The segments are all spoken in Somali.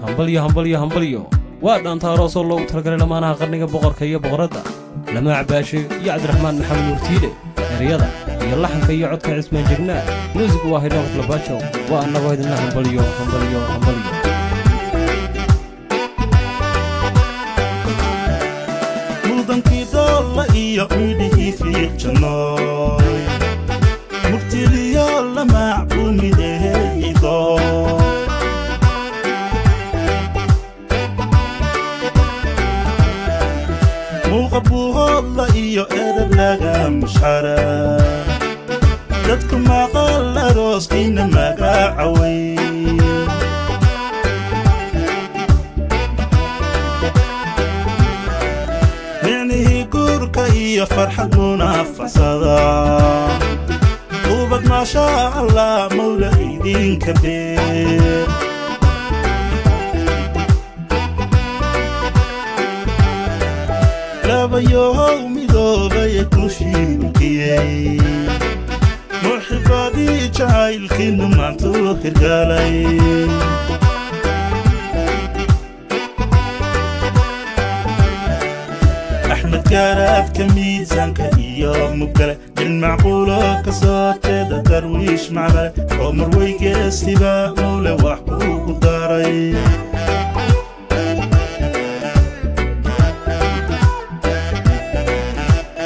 Hambalyo, hambalyo, hambalyo! Waa dhaanta aroosoo loogu talagalay lamaanaha qarniga, boqorka iyo boqoradda, Lamaac Baashe iyo Cabdiraxmaan Maxamed Murtiile. Ereyada iyo laxanka iyo codka Cismaan Jegnaa, muusigu waa Haydhonk Labajo. Waa annagoo idinla hambalyo, hambalyo, hambalyo. Mudankii doolla iyo midhihii fiiqjannooy, murtiliyo lamaac buu mideeyido. Muuqa buuhoodla iyo erab laga mushara, dadku maqal arooskiina magacaway. Micnihii guurka iyo farxad munaafacsada ubad, maashaa Allah, mawla idinka beer. Labayohow midoobaya kushii mulkiyey, muxibadii jacaylkiinu maantuu hirgalay. Axmed gaaraadka miisaanka iyo mugale, nin macquulo ka soo jeeda darwiish maclale oo marweygeesiba mawle wax kuugu daray.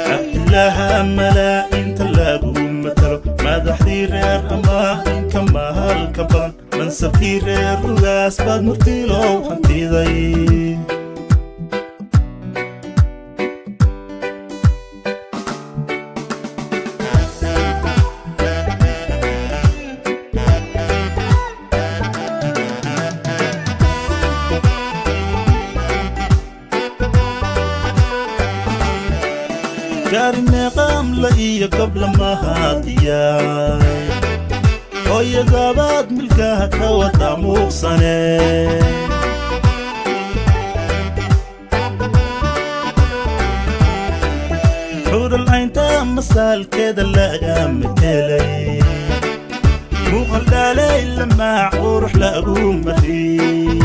Cabdilaaha malaa-inta lagu matalo, madaxdii reer ama inka mahalka badan, mansabkii reer ugaas baad murtiilow hantiday. Gaari meeqaamla iyo gobla mahadiyay, hooyadabaad milkaha ka wada muuqsane. Xuuralcaynta masaalkeeda laga metelay, muuqal dhaalay lamaac qurux lagu mariyey.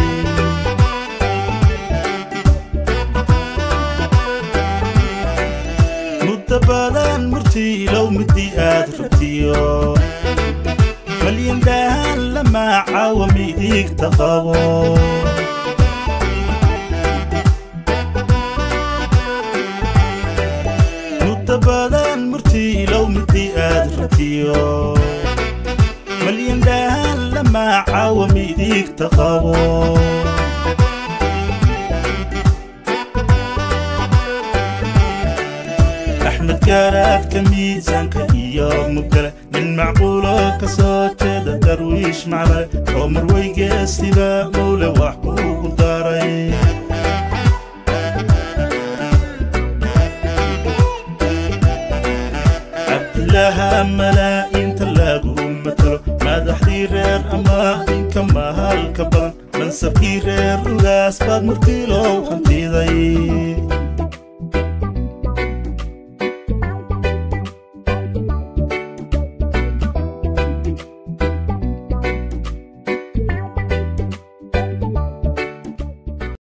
Muddo badan murtiilow midii aad rabtiyo, malyan dhahan lamaacawa midigta qabo. Muddo badan murtiilow midii aad rabtiyo, malyan dhahan lamaacawa midigta qabo. Axmed gaaraadka miisaanka iyo mugale, nin macquulo ka soo jeeda darwiish maclale oo marweygeesiba mawle wax kuugu daray. Cabdilaaha malaa-inta lagu matalo, madaxdii reer ama inka mahalka badan, mansabkii reer ugaas baad murtiilow hantiday.